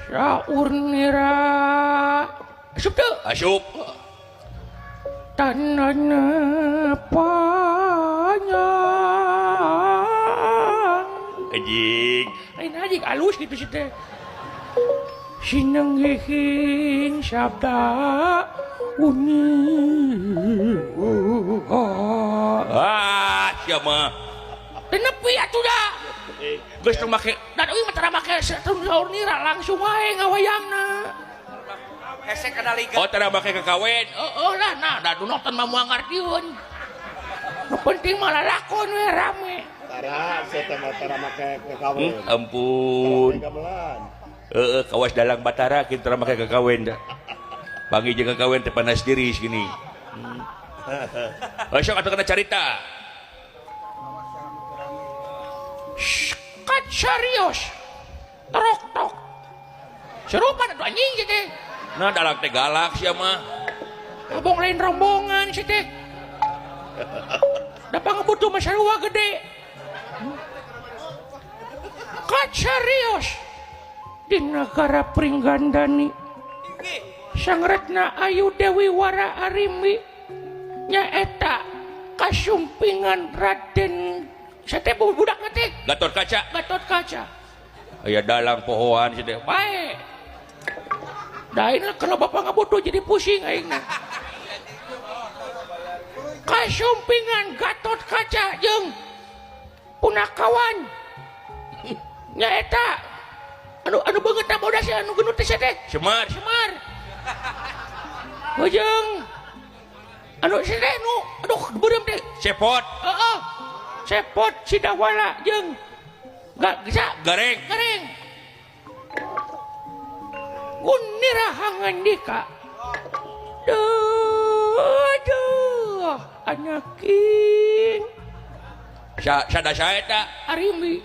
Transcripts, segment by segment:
Saur nira asup teu? Asup. Tanana panjang. Anjing. Lain anjing alus gitu sih teh. Sinenggihing sabda uni. Ah, sia mah. Teu nepi atuh da. Geus teu make dan euy mah tara make saur nira langsung wae ngawayangna. Hese kana liga. Oh, tara make kakawen. Heeh lah, nah da nu nonton mah moal ngartieun. Nu penting mah lalakon we rame. Tara, sia teh mah tara make kakawen. Ampun. Gamelan. Heeh, kawas dalang Batara kitu tara make kakawen da. Panggih jeung kakawen teh panas diri gini. Sok atuh kana carita. Kat serius. Trok tok. Serupa atuh anjing sih teh. Nah dalang teh galak sia mah. Ngobong lain rombongan sih teh. Da pangabutuh mah sarua gede. Kat serius. Di negara Pringgandani. Sangretna Ayu Dewi Wara Arimbi nyaeta kasumpingan Raden sate budak teh Gatot Kaca. Gatot Kaca. Aya dalang pohoan si teh. Bae. Da ayeuna kalau bapak ngabutuh jadi pusing aing. Kasumpingan Gatot Kaca jeung punakawan nyaeta anu beungeut teh bodas anu gendut teh teh. Semar. Semar. Jeung anu si teh nu aduh beureum teh. Cepot. Heeh. Cepot Sidawala jeung bisa Gareng. Gareng. Gunira hangandika. Duh, duh, anaking. Sada saha eta? Arimbi.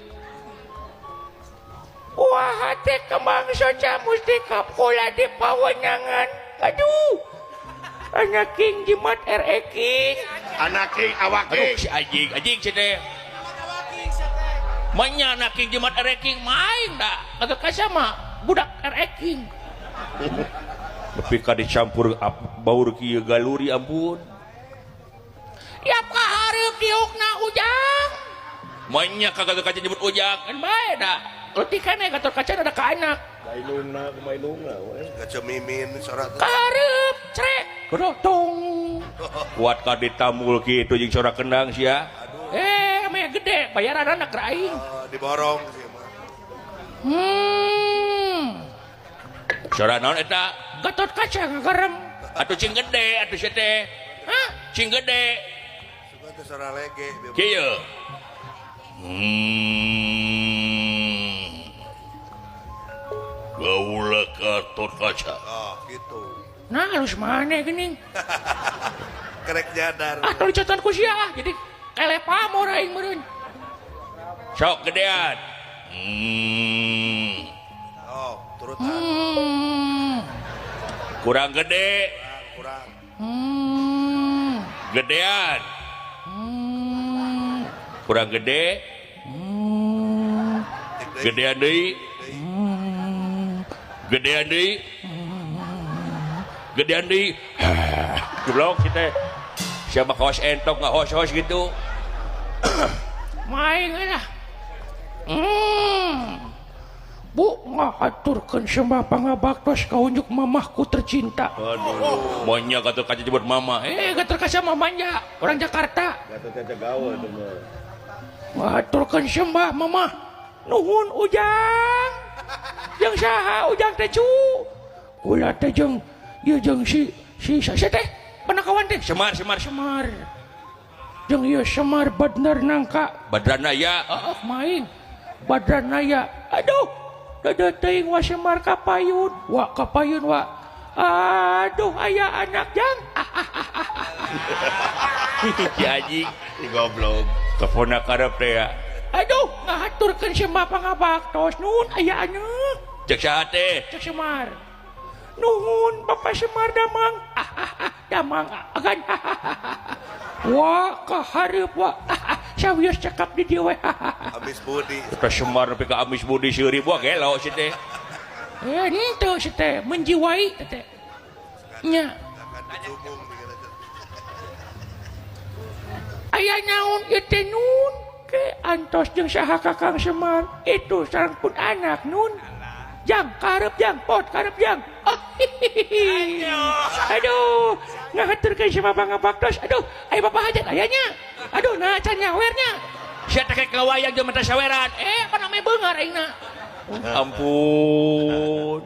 Wah, hate kembang soca mustika pola di pawenangan. Aduh. Anaking jimat ereking. Anaking awaking. Aduh, si anjing, anjing si teh. Manya anaking jimat ereking main da. Kagak kaca mah budak ereking. Tapi ka dicampur baur kieu galuri ampun. Ya kahareup diukna ujang. Manya kagak kaca nyebut ujang. Kan bae da. Leutik keneh Gatot Kaca ada ka anak. Kailungna kumaha ilungna we. Kaca mimin sorak. Kahareup crek. Godotong. Kuat ka ditamul kitu jeung sorak kendang sia. Eh, meh gede bayaran anak aing. Diborong sia mah. Sora naon eta? Gatot Kaca ngagarem. Atuh cing gede atuh sia teh. Hah? Cing gede. Suka teh sora lege. Kieu. Gaula Gatot Kaca. Oh, gitu. Nah, halus mana geuning? Kerek nyadar. Ah, tong dicotan ku sia ah. Jadi kele pamor aing meureun. Sok gedean. Oh, turutan. Kurang gede. Kurang. Gedean. Kurang gede. Gedean deui. Gedean deui. Gedean deui. Goblok kita. Siapa kaos entok nggak hos-hos gitu. Main lah. Bu ngahaturkeun sembah pangabaktos ka unjuk mamahku tercinta. Aduh, maunya Gatot Kaca nyebut mama. Gatot Kaca mah manja, orang Jakarta. Gatot Kaca gawe itu mah. Ngahaturkeun sembah mamah. Nuhun ujang. Jeung saha ujang teh cu? Kula teh jeung ieu jeung si si teh panakawan teh. Semar Semar Semar. Jeung ieu Semar Badner nangka. Badranaya. Heeh, main. Badranaya. Aduh. Dadah teuing wa Semar kapayun. Wa kapayun wa. Aduh aya anak jang. Si anjing si goblok. Telepon karep teh ya. Aduh, ngahaturkeun sembah pangabaktos nun aya anak. Cek saha teh? Cek Semar. Nuhun Bapak Semar damang. Damang agan. Wa kahareup wa. Sawios cekap di dieu we. Amis Budi. Eta Semar nepi ka Amis Budi seuri buah gelo si teh. Henteu si teh menjiwai teh. Nya. Aya naon ieu teh Nun? Ke antos jeung saha Kakang Semar? Itu sareng pun anak Nun. Jang karep jang pot karep jang. Oh, aduh, ngahaturkeun si Bapak ngabaktos. Aduh, aya Bapak hajat aya nya. Aduh, nah can nyawernya. Sia teh ka wayang jeung mata saweran. Apa namanya beungar aingna. Ampun.